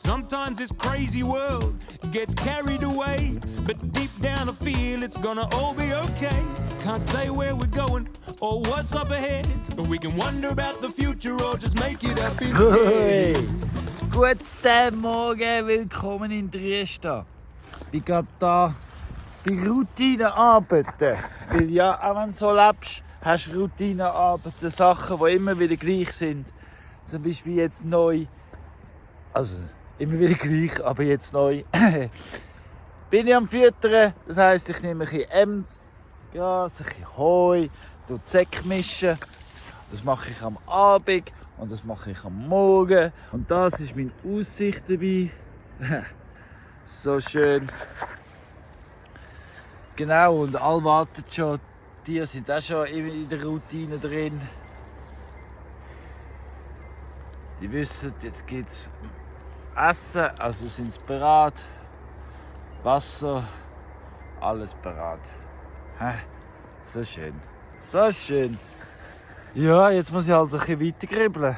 Sometimes this crazy world gets carried away, but deep down I feel it's gonna all be okay. Can't say where we're going or what's up ahead, but we can wonder about the future or just make it up instead. Guten Morgen, willkommen in Triesta. Ich gehe hier bei Routine arbeiten. Weil ja, auch wenn du so lebst, hast du Routine arbeiten, Sachen, die immer wieder gleich sind. Zum Beispiel jetzt neu, also immer wieder gleich, aber jetzt neu. Bin ich am Füttern, das heisst, ich nehme ein bisschen Ems, Gras, ein bisschen Heu, die Säcke mischen. Das mache ich am Abend und das mache ich am Morgen. Und das ist meine Aussicht dabei. So schön. Genau, und alle warten schon. Die sind auch schon in der Routine drin. Die wissen, jetzt gibt es Essen, also sind sie bereit. Wasser, alles bereit. So schön. So schön. Ja, jetzt muss ich halt ein bisschen weiter kribbeln.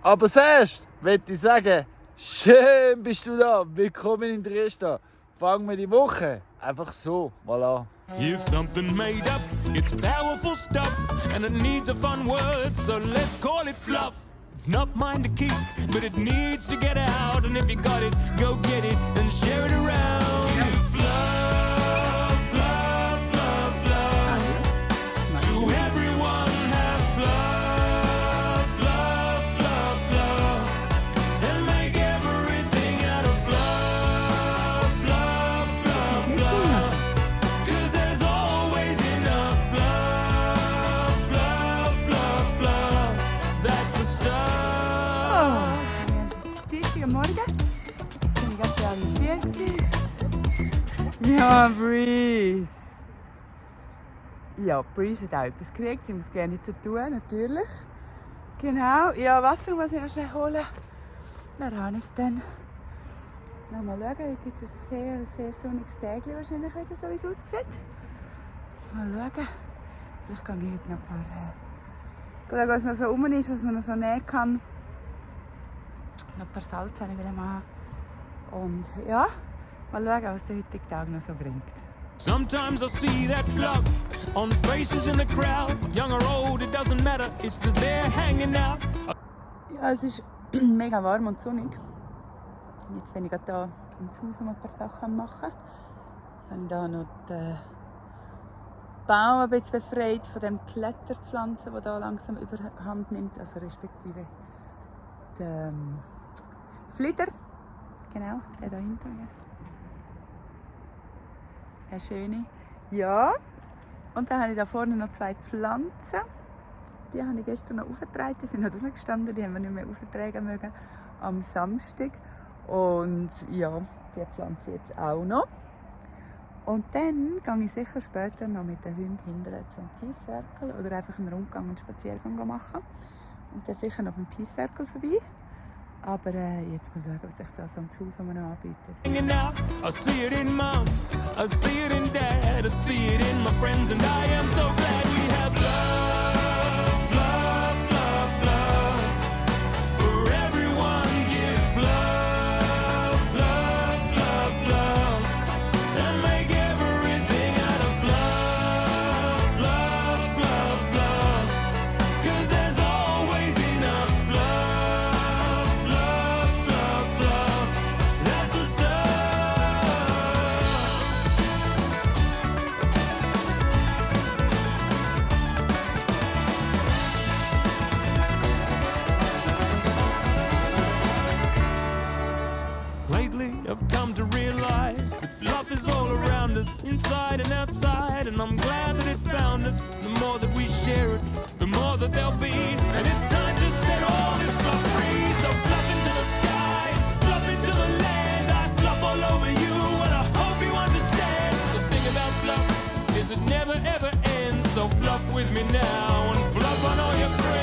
Aber zuerst möchte ich sagen, schön bist du da. Willkommen in Triesta. Fangen wir die Woche einfach so mal an. Here's something made up, it's powerful stuff, and it needs a fun word, so let's call it fluff. It's not mine to keep, but it needs to get out, and if you got it, go get it and share it around. Yeah. Fluff, fluff, fluff, fluff. To everyone have fluff, fluff, fluff, fluff. And make everything out of fluff, fluff, fluff, fluff. 'Cause there's always enough fluff, fluff, fluff, fluff. That's the stuff. Am Morgen. Jetzt bin ich gerade realisiert. Ja, Breeze. Ja, Breeze hat auch etwas gekriegt. Sie muss gerne zu tun, natürlich. Genau. Ja, Wasser muss ich noch schnell holen. Dann habe ich es dann. Noch mal schauen. Heute gibt es ein sehr sonniges Tag wahrscheinlich wieder, so wie es aussieht. Mal schauen. Vielleicht gehe ich heute noch ein paar schauen, was noch so rum ist, was man noch so nähen kann. Noch ein paar Salz wollte ich machen. Und ja, mal schauen, was der heutige Tag noch so bringt. Sometimes I see that fluff on faces in the crowd. Young or old, it doesn't matter, it's just they're hanging out. Ja, es ist mega warm und sonnig. Und jetzt bin ich gerade hier im Haus ein paar Sachen machen. Dann habe ich hier noch den Baum ein bisschen befreit von dem Kletterpflanzen, die hier langsam überhand nimmt, also respektive der Flieder. Genau, der da hinten. Eine schöne. Ja. Und dann habe ich da vorne noch 2 Pflanzen. Die habe ich gestern noch aufgetragen. Die sind noch draußen gestanden, die haben wir nicht mehr auftragen mögen am Samstag. Und ja, die pflanze ich jetzt auch noch. Und dann gehe ich sicher später noch mit den Hunden hinterher zum Peace Circle oder einfach einen Rundgang und Spaziergang machen. Und dann sicher noch beim Peace Circle vorbei. Aber jetzt mal schauen, was sich da so am Haus noch anbietet. I see it in mom, I see it in dad, I see it in my friends, and I am so glad we have love, love, love, love. For everyone give love, love, love, love. And make everything out of love, love, love, love. 'Cause there's always enough love, love, love, love. That's the stuff. Lately, I've come to realize that fluff is all around us, inside and outside, and I'm glad that it found us. The more that we share it, the more that there'll be. And it's time to set all this fluff free. So fluff into the sky, fluff into the land. I fluff all over you, and I hope you understand. The thing about fluff is it never ever ends. So fluff with me now and fluff on all your friends.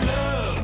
Love,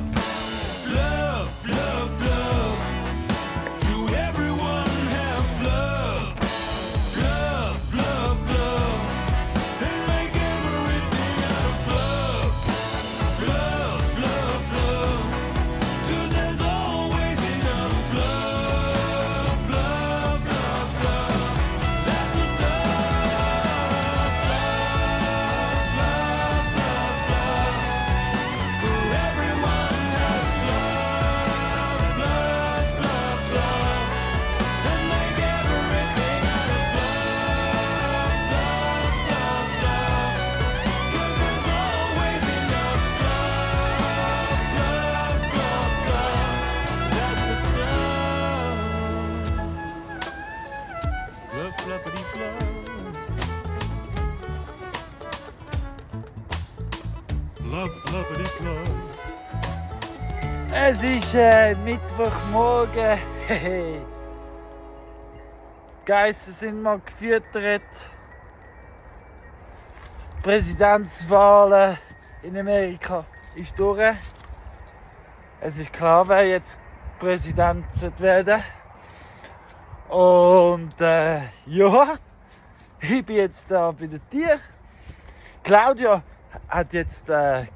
fluffity fluff. Fluff, fluffity fluff. Es ist Mittwochmorgen. Die Geissen sind mal gefüttert. Die Präsidentswahlen in Amerika ist durch. Es ist klar, wer jetzt Präsident werden. Und ja, ich bin jetzt da bei den Tieren. Claudia hat jetzt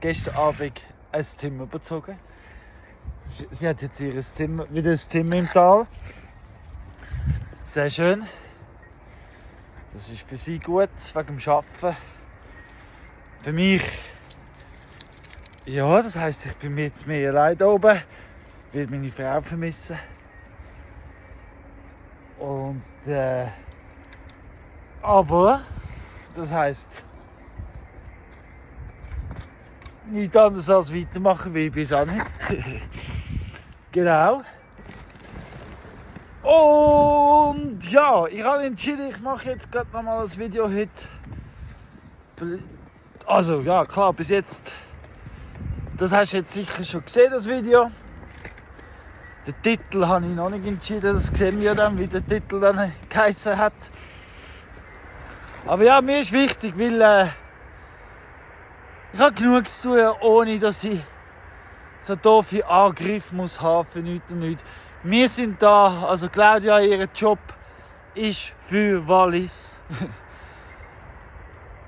gestern Abend ein Zimmer bezogen. Sie hat jetzt ihr Zimmer, wieder ein Zimmer im Tal. Sehr schön. Das ist für sie gut, wegen dem Arbeiten. Für mich, ja, das heisst, ich bin jetzt mehr allein da oben. Ich will meine Frau vermissen. Und aber, das heisst, nichts anderes als weitermachen wie bis anhin. Genau. Und ja, ich habe entschieden, ich mache jetzt gerade noch mal das Video heute. Also ja, klar, bis jetzt, das hast du jetzt sicher schon gesehen, das Video. Den Titel habe ich noch nicht entschieden, das sehen wir dann, wie der Titel dann geheißen hat. Aber ja, mir ist wichtig, weil ich habe genug zu tun, ohne dass ich so doofe Angriffe muss haben für nichts und nichts. Wir sind da, also Claudia, ihr Job ist für Wallis.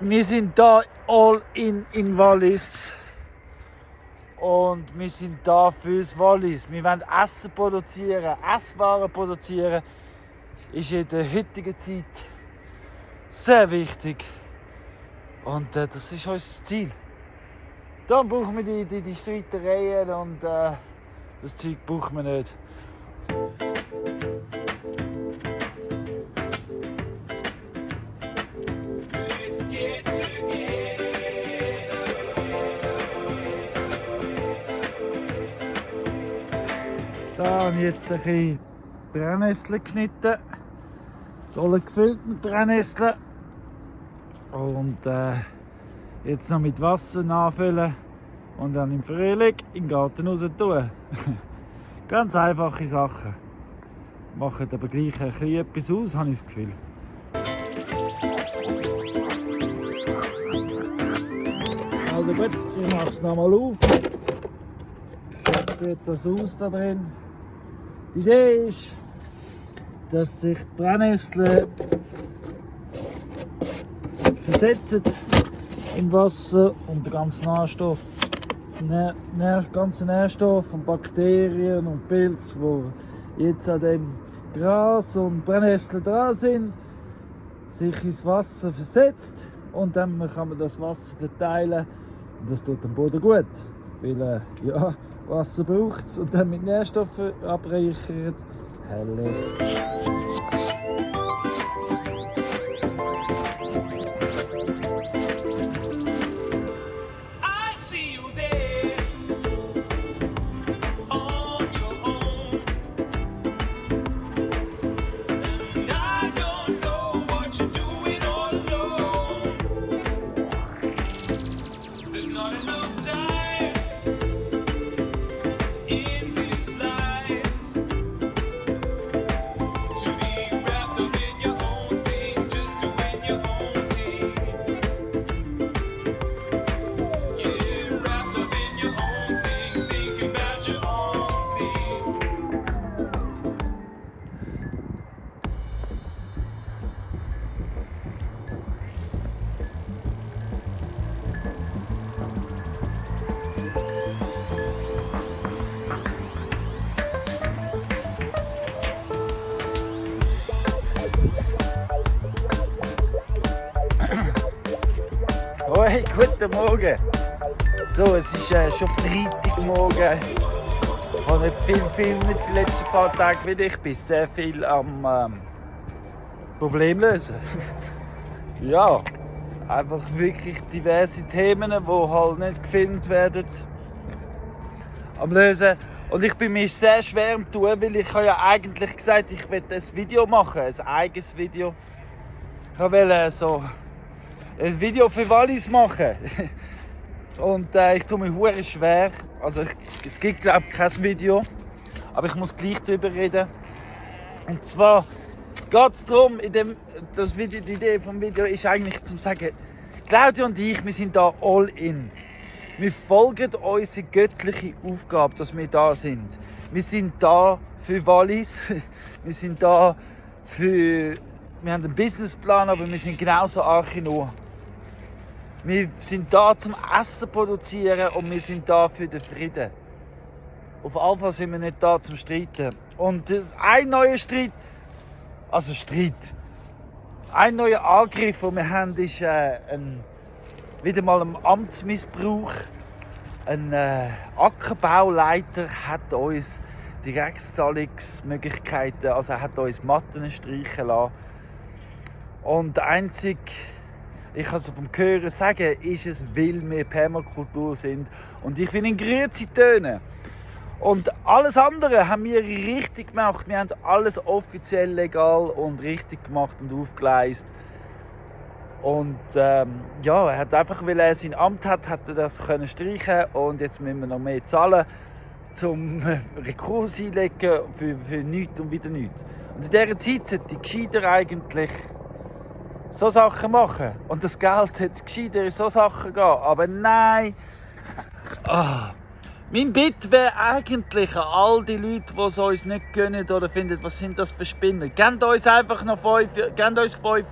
Wir sind da all in Wallis. Und wir sind da fürs Wallis. Wir wollen Essen produzieren, Esswaren produzieren. Ist in der heutigen Zeit sehr wichtig. Und das ist unser Ziel. Dann brauchen wir die Streitereien und das Zeug brauchen wir nicht. Da habe ich jetzt ein bisschen Brennnesseln geschnitten, toll gefüllt mit Brennnesseln und jetzt noch mit Wasser nachfüllen und dann im Frühling in den Garten raus tun. Ganz einfache Sachen. Machen aber gleich ein bisschen etwas aus, habe ich das Gefühl. Also gut, ich mache es nochmal auf. So sieht das aus da drin. Die Idee ist, dass sich die Brennnesseln versetzen im Wasser und der ganze Nährstoff, ganze Nährstoff und Bakterien und Pilze, die jetzt an dem Gras und Brennnesseln dran sind, sich ins Wasser versetzt und dann kann man das Wasser verteilen und das tut dem Boden gut, weil ja, Wasser braucht es und dann mit Nährstoffen abreichert. Herrlich. Hoi, guten Morgen. So, es ist schon Freitagmorgen. Ich habe nicht viel gefilmt die letzten paar Tage, weil ich bin sehr viel am Problem lösen. Ja, einfach wirklich diverse Themen, die halt nicht gefilmt werden, am Lösen. Und ich bin mir sehr schwer am tun, weil ich habe ja eigentlich gesagt, ich will ein Video machen, ein eigenes Video. Ich wollte so ein Video für Wallis machen. Und ich tue mir hure schwer. Also es gibt glaube ich kein Video. Aber ich muss gleich darüber reden. Und zwar geht es darum, die Idee vom Video ist eigentlich zu sagen, Claudia und ich, wir sind da all in. Wir folgen unsere göttliche Aufgabe, dass wir da sind. Wir sind da für Wallis. Wir sind da für... Wir haben einen Businessplan, aber wir sind genauso Archino. Wir sind da zum Essen produzieren und wir sind da für den Frieden. Auf jeden Fall sind wir nicht da zum Streiten. Und ein neuer Streit, ein neuer Angriff, den wir haben, ist wieder mal ein Amtsmissbrauch. Ein Ackerbauleiter hat uns Direktzahlungsmöglichkeiten, also er hat uns Matten streichen lassen. Und einzig, ich kann es vom Hören sagen, ist es, weil wir Permakultur sind. Und ich will in Grüezi tönen. Und alles andere haben wir richtig gemacht. Wir haben alles offiziell legal und richtig gemacht und aufgeleistet. Und er hat einfach, weil er sein Amt hat er das können streichen und jetzt müssen wir noch mehr zahlen, zum Rekurs einlegen für nichts und wieder nichts. Und in dieser Zeit sollte die gescheiter eigentlich so Sachen machen. Und das Geld sollte gescheiter in so Sachen gehen. Aber nein. Mein Bitte wäre eigentlich an all die Leute, die es uns nicht gönnen oder finden, was sind das für Spinner. Gebt uns einfach noch 5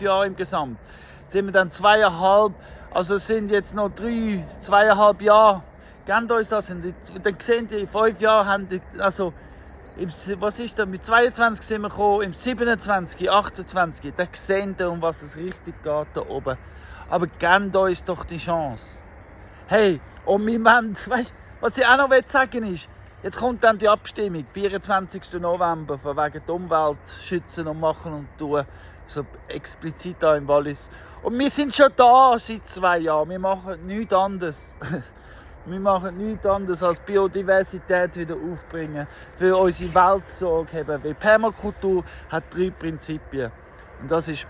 Jahre im Gesamt. Jetzt sind wir dann 2,5, also es sind jetzt noch 2,5 Jahre. Gebt uns das und dann sehen die, in 5 Jahren haben die, also was ist das? Mit 22 sind wir gekommen, im 27, 28, da sehen wir, um was es richtig geht da oben. Aber gebt uns doch die Chance. Hey, und wir wollen, weißt, was ich auch noch sagen will, ist, jetzt kommt dann die Abstimmung, 24. November, von wegen der Umwelt schützen und machen und tun, so explizit da im Wallis. Und wir sind schon da seit 2 Jahren, wir machen nichts anderes. Wir machen nichts anderes als Biodiversität wieder aufbringen, für unsere Welt Sorge haben. Weil Permakultur hat 3 Prinzipien. Und das ist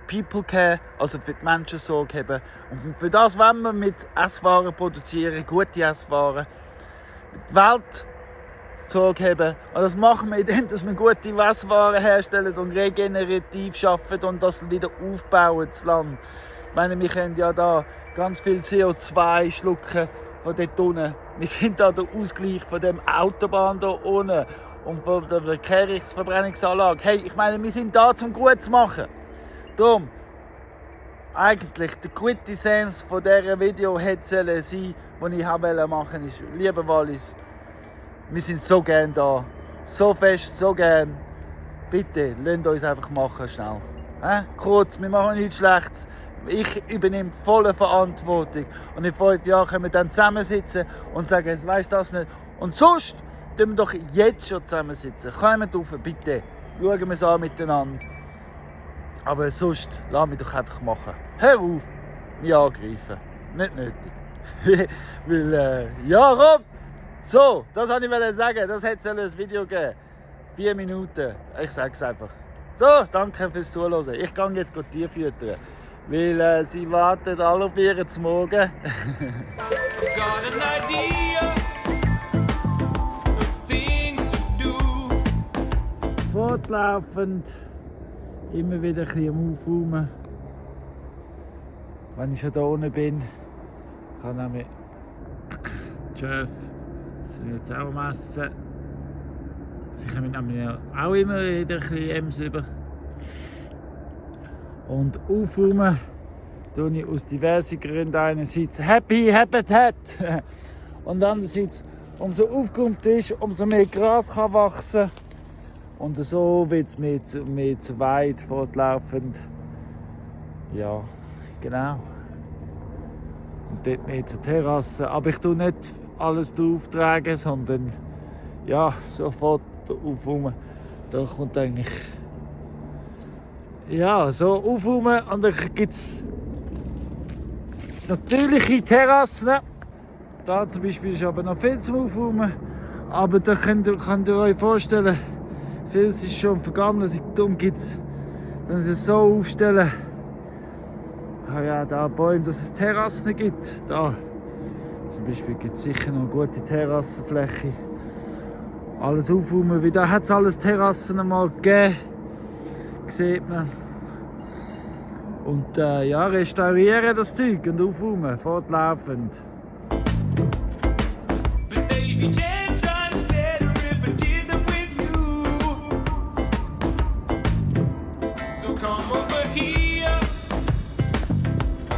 People Care, also für die Menschen Sorge haben. Und für das wollen wir mit Esswaren produzieren, gute Esswaren. Mit der Welt Sorge haben. Und das machen wir, indem wir gute Esswaren herstellen und regenerativ arbeiten und das wieder aufbauen, das Land. Ich meine, wir können ja da ganz viel CO2 schlucken von dort unten. Wir sind da der Ausgleich von dem Autobahn da unten und von der Kehrichtverbrennungsanlage. Hey, ich meine, wir sind da, um gut zu machen. Darum, eigentlich, der Quintessenz von dieser Video hätte sein, was ich machen wollte, ist, lieber Wallis, wir sind so gern da, so fest, so gern. Bitte, lasst uns einfach machen, schnell. Kurz, wir machen nichts Schlechtes. Ich übernehme volle Verantwortung. Und in 5 Jahren können wir dann zusammensitzen und sagen, es weiss das nicht. Und sonst tun wir doch jetzt schon zusammensitzen. Kommt rauf, bitte. Schauen wir es an miteinander. Aber sonst, lass mich doch einfach machen. Hör auf, mich angreifen. Nicht nötig. Weil, ja, Rob! So, das wollte ich sagen. Das hätte ein Video geben. 4 Minuten. Ich sage es einfach. So, danke fürs Zuhören. Ich gehe jetzt Tiere füttern. Weil sie warten alle auf ihren Morgen. I've got an idea of things to do. Fortlaufend immer wieder ein bisschen am Aufräumen. Wenn ich schon da unten bin, kann nämlich die Schöfe sind jetzt auch am Essen. Sie kommen nämlich auch immer wieder ein bisschen Ems über. Und aufräumen tue ich aus diversen Gründen. Einerseits Happy Habitat und andererseits, umso aufgeräumt ist, umso mehr Gras kann wachsen. Und so wird es mit weit fortlaufend. Ja, genau. Und dort mehr zur Terrasse. Aber ich tue nicht alles drauftragen, sondern ja, sofort aufräumen. Da kommt eigentlich. Ja, so aufräumen und dann gibt es natürliche Terrassen. Da zum Beispiel ist aber noch viel zum Aufräumen. Aber da könnt ihr euch vorstellen, vieles ist schon vergammelt. Darum gibt es dann sie es so aufstellen. Ah ja, da Bäume, dass es Terrassen gibt. Da zum Beispiel gibt es sicher noch eine gute Terrassenfläche. Alles aufräumen, wie da hat es alles Terrassen einmal gegeben. Sieht man. Und ja, restaurieren das Zeug und aufräumen, fortlaufend. But they'd be 10 times better if I did them with you. So come over here,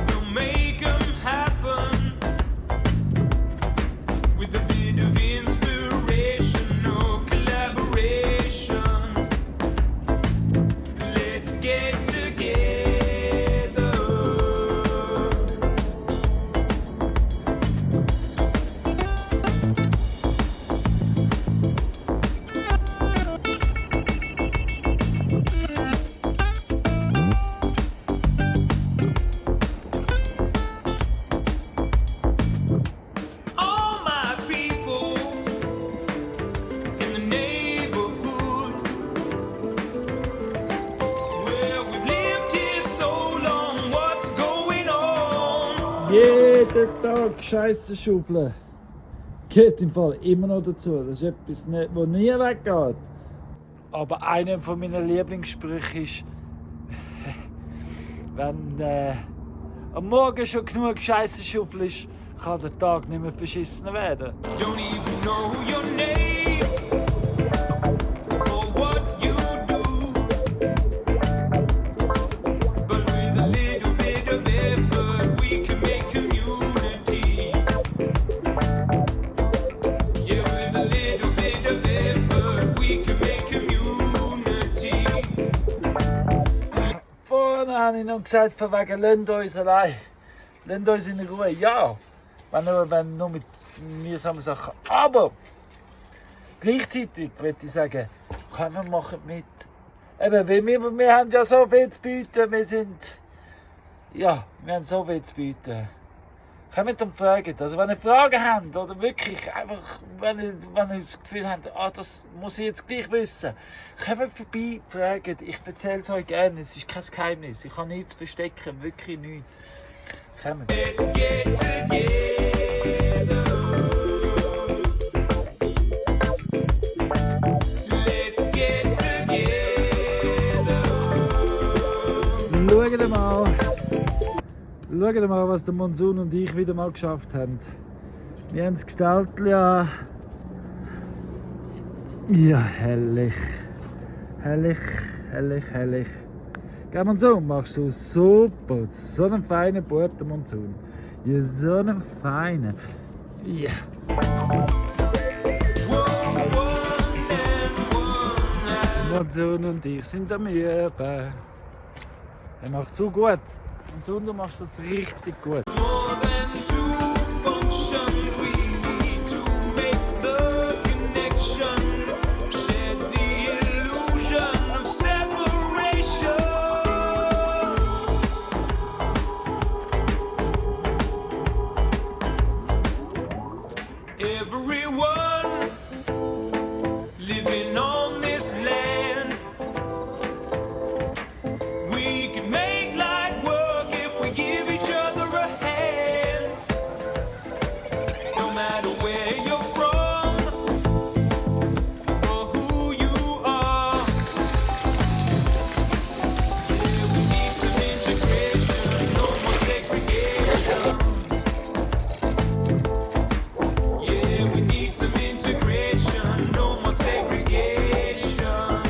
we'll make them happen. With a bit of inspiration or collaboration. Let's get together. All my people in the neighborhood, well, we've lived here so long, what's going on? Jeden Tag Scheisse schaufeln. Gehört im Fall immer noch dazu. Das ist etwas, das nie weggeht. Aber einer meiner Lieblingssprüche ist, wenn am Morgen schon genug Scheisse schaufeln ist, kann der Tag nicht mehr verschissen werden. Don't even know your names or what you do, but with a little bit of effort we can make community. Yeah, with a little bit of effort we can make community. Vorhin habe ich noch gesagt, von wegen, lasst uns allein. Lasst uns in Ruhe. Ja, wenn nur mit mühsamen Sachen. Aber gleichzeitig würde ich sagen, komm, wir machen mit. Eben, weil wir haben ja so viel zu bieten. Wir haben so viel zu bieten. Kommt und fragt. Also wenn ihr Fragen habt oder wirklich einfach, wenn ihr das Gefühl habt, das muss ich jetzt gleich wissen, kommt vorbei, fragt. Ich erzähle es euch gerne, es ist kein Geheimnis. Ich habe nichts zu verstecken, wirklich nichts. Kommt. Let's get together. Let's get together. Schaut mal, was der Monsun und ich wieder mal geschafft haben. Wir haben das Gestaltchen ja. Ja, herrlich. Herrlich, herrlich, herrlich. Gell, Monsun, machst du super. So einen feinen Bub, der Monsun. Ja, so einen feinen. Ja. Monsun und ich sind am Üben. Er macht so gut. Monsun, du machst das richtig gut. More than two functions, we need to make the connection. Shed the illusion of separation. Everyone living on this land, we can make light work if we give each other a hand. No matter where you're from or who you are, yeah, we need some integration, no more segregation. Yeah, we need some integration, no more segregation.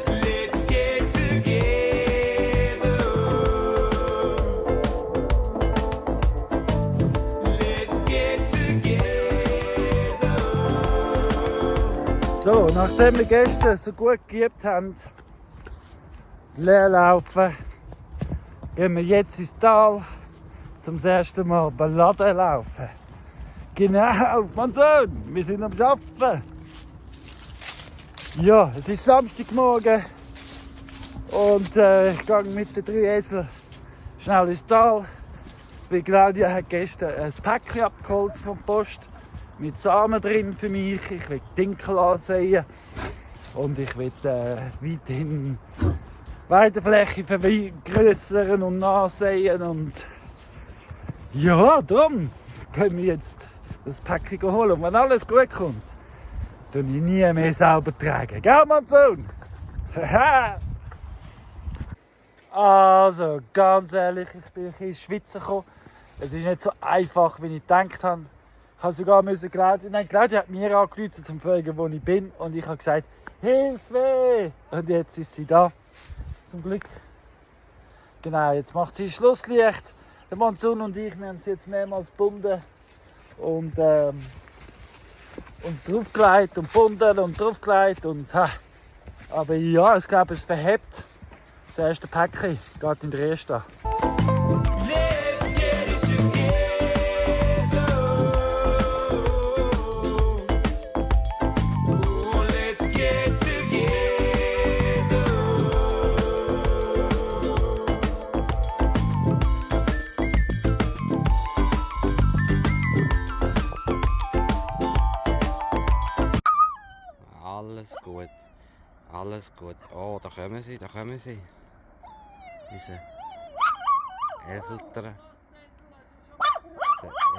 Let's get together. Let's get together. So, nachdem wir gestern so gut geübt haben, Leerlaufen, gehen wir jetzt ins Tal zum ersten Mal Balladen laufen. Genau, Monsun, wir sind am Arbeiten. Ja, es ist Samstagmorgen und ich gehe mit den 3 Eseln schnell ins Tal. Weil Claudia hat gestern ein Päckchen abgeholt von der Post mit Samen drin für mich. Ich will Dinkel ansehen und ich will weiterhin Weidefläche vergrößern und nachsehen und ja, darum können wir jetzt das Päckchen holen. Und wenn alles gut kommt, dann ich nie mehr selber tragen. Gell, mein Sohn? Also, ganz ehrlich, ich bin ein bisschen ins Schwitzen gekommen. Es ist nicht so einfach, wie ich gedacht habe. Ich habe sogar Claudia hat mir angerufen, um zu fragen, wo ich bin. Und ich habe gesagt, Hilfe! Und jetzt ist sie da. Zum Glück. Genau, jetzt macht sie Schlusslicht. Der Monsun und ich, wir haben sie jetzt mehrmals gebunden. Und draufgelegt und gebunden und draufgelegt. Aber ja, ich glaube, es verhebt. Das erste Päckchen geht in den Resta. Let's get it together. Oh, let's get together. Alles gut. Alles gut. Oh, da kommen sie, da kommen sie. Unser Der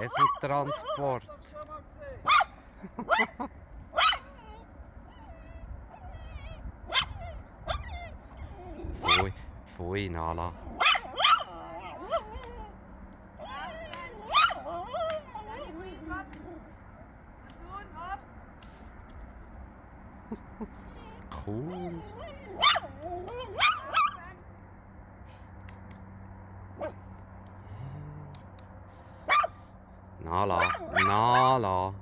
Eseltransport. Pfui, Nala. Cool. Nala.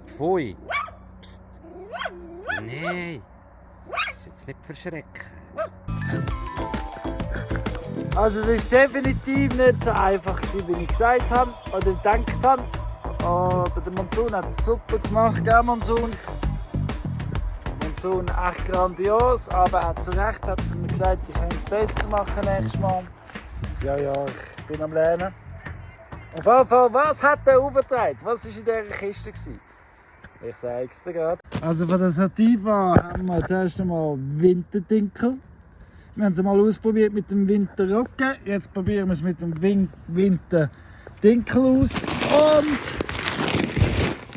Pfui. Psst. Nein. Ist jetzt nicht verschrecken. Also es ist definitiv nicht so einfach gewesen, wie ich gesagt habe oder gedacht habe. Aber der Monsun hat es super gemacht, gell Monsun? Monsun echt grandios, aber er hat zu Recht hat mir gesagt, ich kann es besser machen nächstes Mal. Ja, ich bin am Lernen. Auf jeden Fall, was hat er aufgetragen? Was war in dieser Kiste? Ich sage es dir gerade. Also von der Sativa haben wir zuerst einmal Winterdinkel. Wir haben es mal ausprobiert mit dem Winterrocken. Jetzt probieren wir es mit dem Winterdinkel aus. Und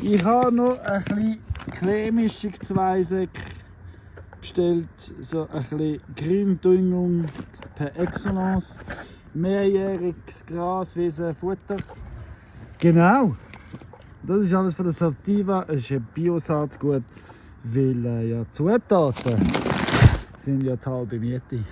ich habe noch ein bisschen Kleemischung 2 Säcke bestellt. So ein bisschen Gründüngung per Excellence. Mehrjähriges Gras, Wiese, Futter. Genau. Das ist alles von der Sativa. Es ist ein Biosaatgut, weil ja, die Zutaten sind ja die halbe Miete.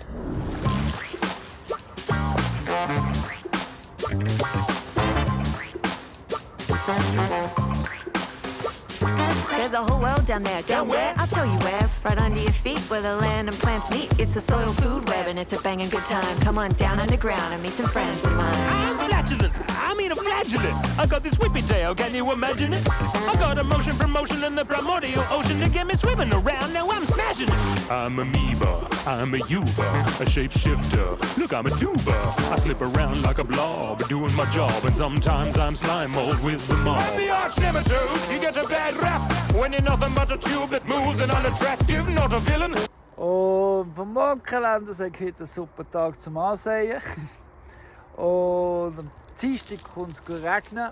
There's a whole world down there. Down where? I'll tell you where. Right under your feet where the land and plants meet. It's a soil food web and it's a banging good time. Come on down underground and meet some friends of mine. I'm flatulent. I mean a flagellant. I got this whippy tail, can you imagine it? I got a motion promotion in the primordial ocean to get me swimming around. Now I'm smashing it. I'm amoeba. I'm a Yuba. A shapeshifter. Look, I'm a tuba. I slip around like a blob, doing my job. And sometimes I'm slime mold with the mob. I'm the arch nematode. You get a bad rap when you're nothing but a tube that moves and unattractive, not a villain. Und vom Mondkalender sage ich heute einen super Tag zum Ansehen. Und am Dienstag kommt es regnen.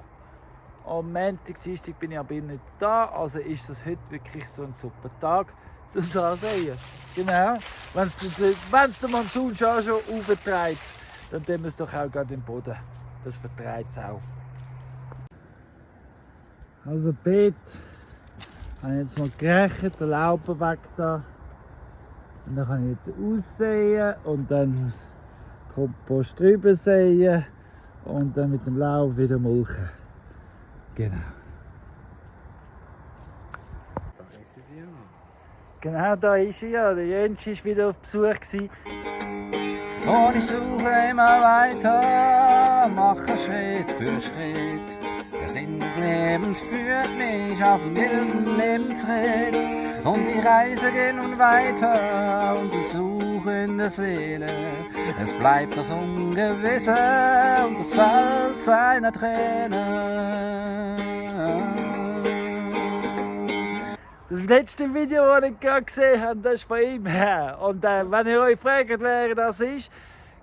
Am Montag, Dienstag bin ich aber nicht da. Also ist das heute wirklich so ein super Tag zum Ansehen. Genau. Wenn es der Monsun schon auftreibt, dann tun wir es doch auch gerade im Boden. Das vertreibt es auch. Also Beet habe ich jetzt mal gerechnet, den Lauben weg da. Und dann kann ich jetzt aussehen und dann Kompost drüber säen und dann mit dem Laub wieder mulchen. Genau. Genau, da ist sie ja. Der Jenschi war wieder auf Besuch. Und ich suche immer weiter, mache Schritt für Schritt. Der Sinn des Lebens führt mich auf den wilden Lebensritt. Und die Reise geht nun weiter und ich suche in der Seele. Es bleibt das Ungewisse und das Salz einer Träne. Das letzte Video, das ich gerade gesehen habe, das ist von ihm her. Und wenn ihr euch fragt, wer das ist,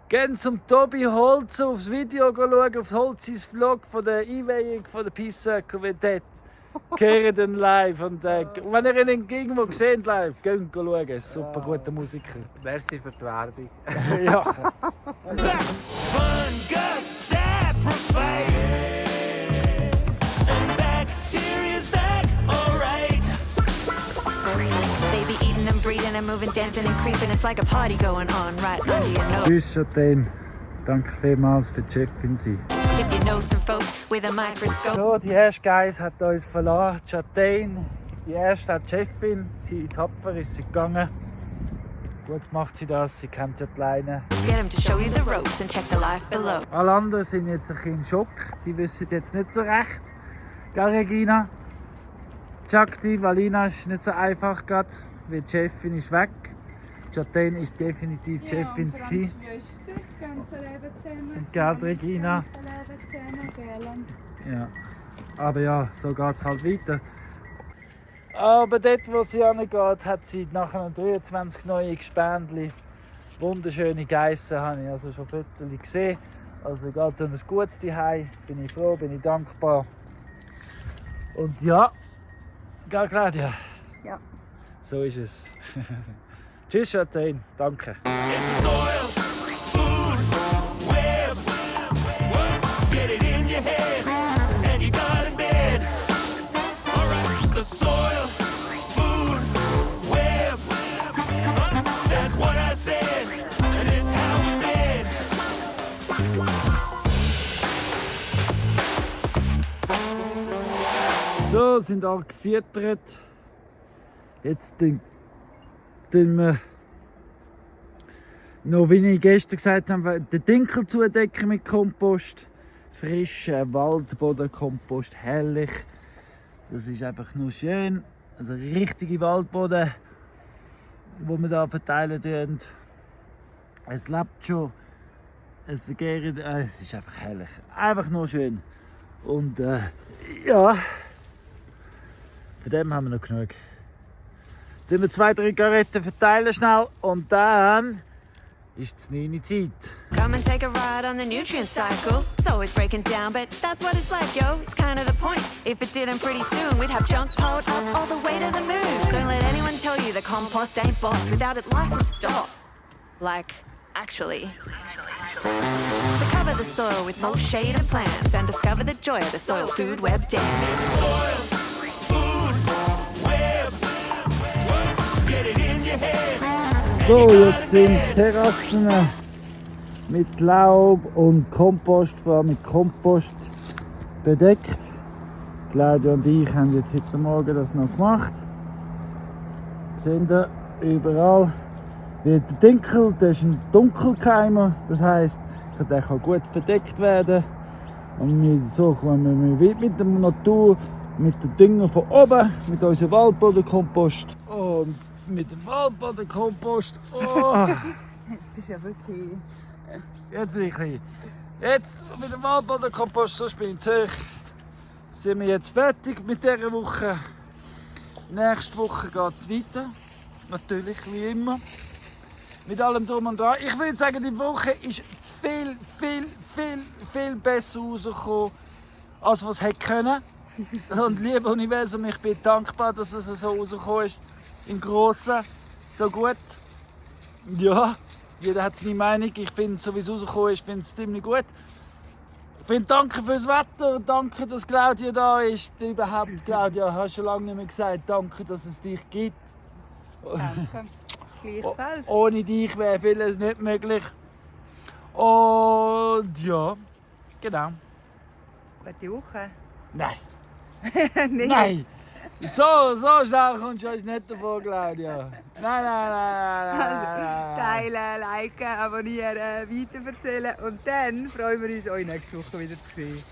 geht zum Tobi Holzer aufs Video schauen, auf Holzis Vlog von der Einweihung von der Peace Circle, wie dort gehört ihn live. Und wenn ihr ihn irgendwo seht live, geht schauen. Super guter Musiker. Merci für die Werbung. Ja. Fun, Gus, sacrifice. And bacteria's back, alright. They be eating and breeding and moving, dancing and creeping. It's like a party going on right under your nose. Tschüss, Chatain. Danke vielmals für die Chefin sein. If you know some folks with a microscope. So, die erste Geis hat uns verlassen. Chatain, die erste hat die Chefin. Sie tapfer ist sie gegangen. Gut macht sie das, sie kennt ja die Leine. Get them to show you the ropes and check the life below. Alle anderen sind jetzt ein bisschen in Schock. Die wissen jetzt nicht so recht. Gell, Regina? Chakti, Valina ist nicht so einfach gerade, weil die Chefin ist weg. Chatain ist definitiv die Chefin. Und gell, Regina? Ja. Aber ja, so geht es halt weiter. Aber dort, wo sie hingeht, hat sie nachher 23 neue Gespendli. Wunderschöne Geissen habe ich also schon Fotos gesehen. Also geht es ein gutes Zuhause. Bin ich froh, bin ich dankbar. Und ja, gell, Claudia? Ja. So ist es. Tschüss, Chatain. Danke. It's soil, food, web. Get it in your head, and you got in bed. Alright, the soil, food, web. That's what I said, and it's how we fed. So, sind alle gefüttert. Jetzt tun wir noch, wie ich gestern gesagt habe, den Dinkel zudecken mit Kompost. Frischen Waldbodenkompost, herrlich. Das ist einfach nur schön. Also richtige Waldboden, wo wir da verteilen tun. Es lebt schon, es vergärt, es ist einfach herrlich. Einfach nur schön. Und ja, von dem haben wir noch genug. Dann wir 2, 3 Garetten verteilen schnell und dann ist es 9 Uhr Zeit. Come and take a ride on the nutrient cycle. It's always breaking down, but that's what it's like, yo. It's kind of the point. If it didn't, pretty soon we'd have junk piled up all the way to the moon. Don't let anyone tell you the compost ain't boss. Without it, life would stop. Like, actually. So cover the soil with more shade and plants and discover the joy of the soil food web dance. Soil, food, web. Get it in your head. So, jetzt sind Terrassen mit Laub und Kompost, vor allem mit Kompost bedeckt. Claudia und ich haben jetzt heute Morgen das noch gemacht. Seht ihr, überall wird der Dinkel, das ist ein Dunkelkeimer, das heisst, der kann gut verdeckt werden. Und so kommen wir mit der Natur, mit dem Dünger von oben, mit unserem Waldbodenkompost. Und mit dem Waldbodenkompost. Oh. Jetzt bist du ja wirklich... Jetzt bin ich klein. Jetzt mit dem Waldbodenkompost, sonst bin ich zu hoch. Sind wir jetzt fertig mit dieser Woche. Nächste Woche geht es weiter. Natürlich, wie immer. Mit allem drum und dran. Ich würde sagen, die Woche ist viel besser rausgekommen, als was es hätte können. Und liebe Universum, ich bin dankbar, dass es so rausgekommen ist. Im Großen so gut. Ja, jeder hat seine Meinung. Ich finde, so wie es rausgekommen ist, finde ich es ziemlich gut. Ich finde, danke fürs Wetter. Danke, dass Claudia da ist. Überhaupt, Claudia, hast du schon lange nicht mehr gesagt. Danke, dass es dich gibt. Danke. Gleichfalls. Ohne dich wäre vieles nicht möglich. Und ja, genau. Gute Woche. Nein. Nicht. Nein. So schnell kommst du uns nicht davor, Claudia. Nein. Teilen, liken, abonnieren, weiterverzählen und dann freuen wir uns, euch nächste Woche wieder zu sehen.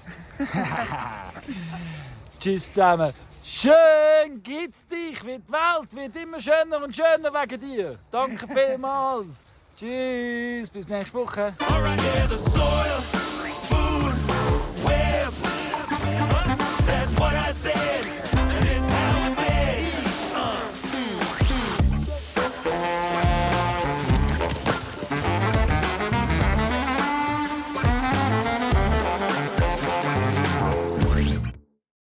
Tschüss zusammen. Schön gibt's dich. Die Welt wird immer schöner und schöner wegen dir. Danke vielmals. Tschüss, bis nächste Woche. Alright, yeah, the soil,